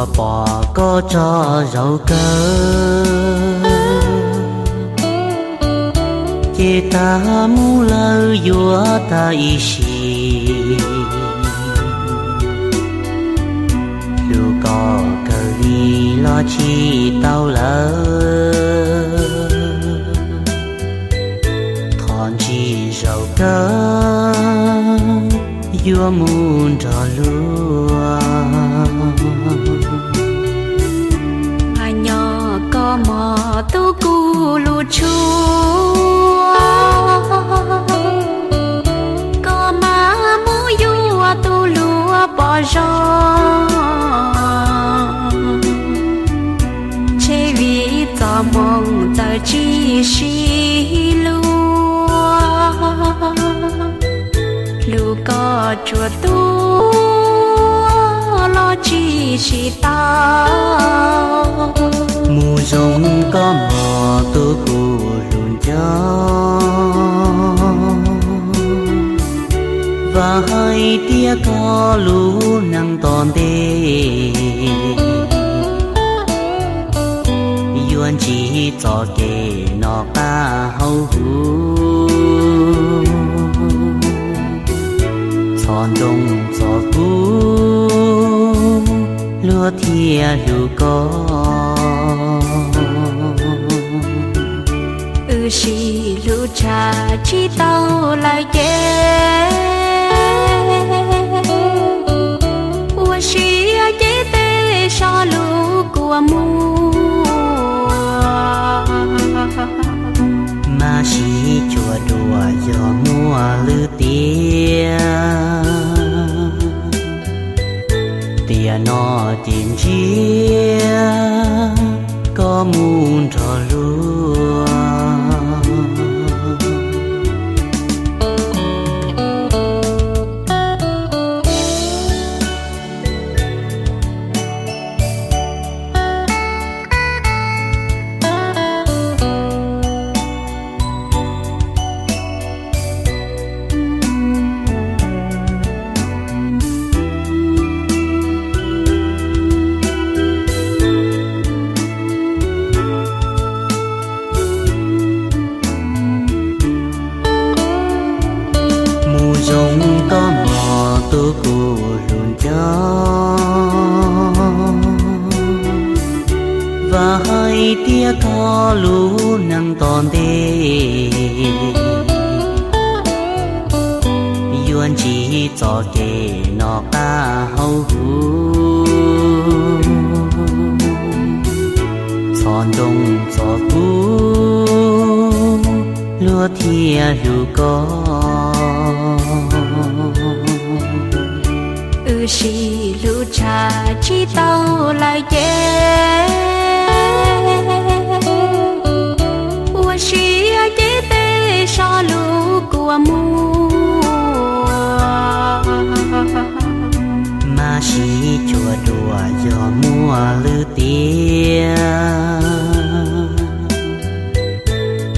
Tsuas pom koj tso zaum kawg, ces tag mus lawm yuav tag ib sim. Hlub koj kawg li los tsis tau lawm, thov ntsib zaum kawg yuav mus nrog luag. Mas nyob koj mog tus kuv lub tshua, koj mam mus yuav tus luag pom zoo. Ntshe vim txoj hmoo txawm tsis sib luag, hlub koj tsuas tuag los tsis sib tau. Mus zoo koj mog tus kuv hlub nco, vam hais tias koj lub neej tom ntej yuav ntsib txoj kev noj qab haus huv, txhob ntsoov txog kuv, luag thiaj hlub koj. Wb sib hlub tshaj tsis tau lawm ces, ua siab ces tej so lus kua muag, mas sib cuag dua yog muaj lwm tiam. Tiam no ces ntsib koj mus nrog luag. Mus zoo koj mog tus kuv hlub nco, vam hais tias koj lub neej tom ntej yuav ntsib txoj kev noj qab haus huv, txhob ntsoov txog kuv, luag thiaj hlub koj. Wb sib hlub tshaj tsis tau lawm ces, ua siab ces tej so lus kua muag, mas sib cuag dua yog muaj lwm tiam.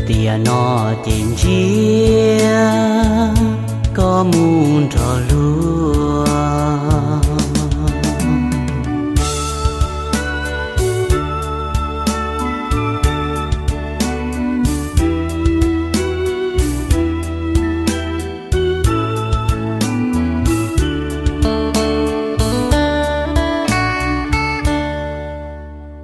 Tiam no ces ntsib koj mus nrog luag.